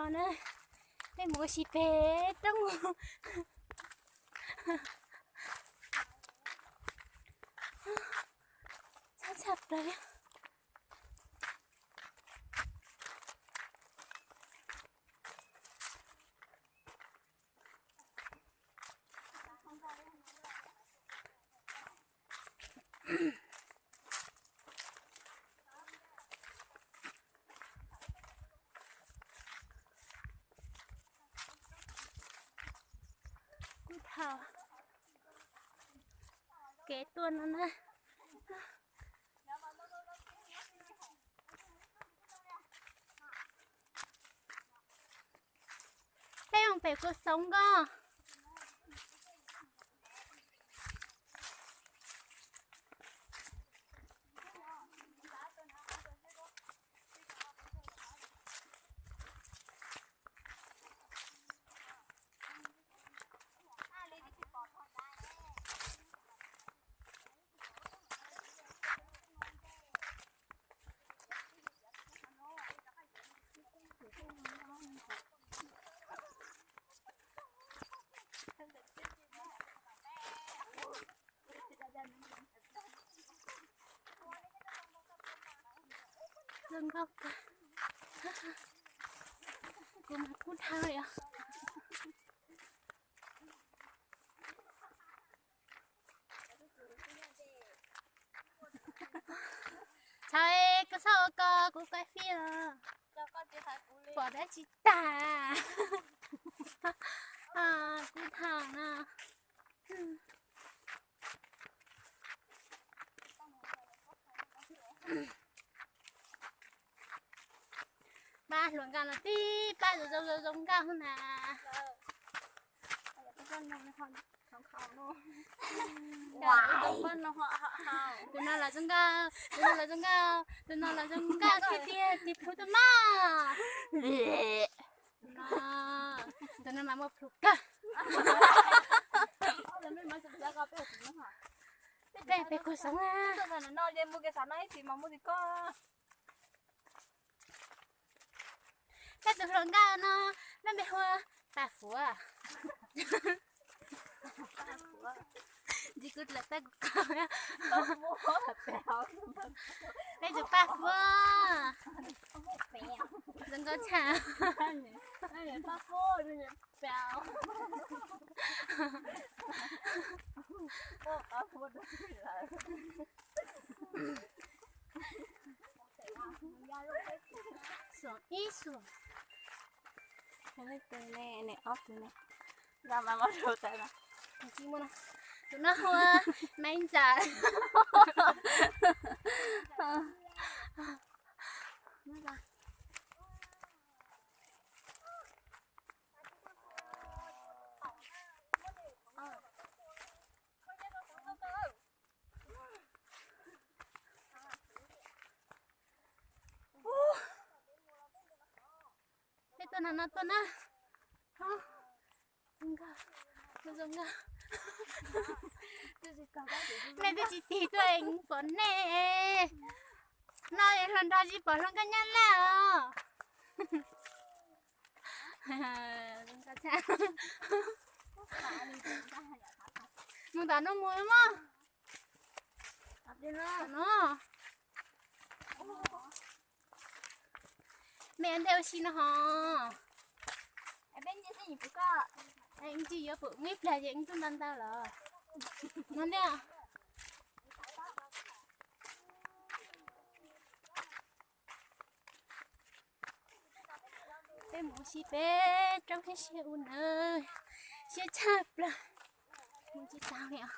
Na, peb mus ua si pem roob. Txhab txhab plaws li. Kuj thaum kev tuaj no na. Peb mus pem kua xoob nkoj. Zoo nkauj kawg. Kuv mas kub dhau li os. Txhawm, koj txhob ua ko, kuv kaij fij os. Pom dab tsi tag. Kub dhau na. Pab hluas nkauj no tib pab zoo zoo zoo nkauj na. Tus no los zoo nkauj, tus no los zoo nkauj, tus no los zoo nkauj tiag tiag, tis plhu tau mas. Tus no, tus no mas muaj plhu kawg. Peb pem kua xoob na. Peb tus hluas nkauj no, nws npe hu ua Paj Fuav. Ntxiv kuv lawm tab kuv qau. Peb tus Paj Fuav. Zoo nkauj tshaj. Xoom ib xoom. Leej twg ne, ob tug ne? Tus no hu ua Maiv Ntxawm. Peb tuaj no no tuaj na. Nej twb tsis tig tuaj es pom nej. No es hluas nraug tsis pom hluas nkauj Nyab Laj os. Mus tom no mus mog. No. Mej ntej ua si no ho. Ntsis yuav pum ib plag ces ib tug ntau ntau los. No ntej. Peb mus ua si pem roob thiab siab ua na, siab tshaj plaws. Mus tsis tau li os.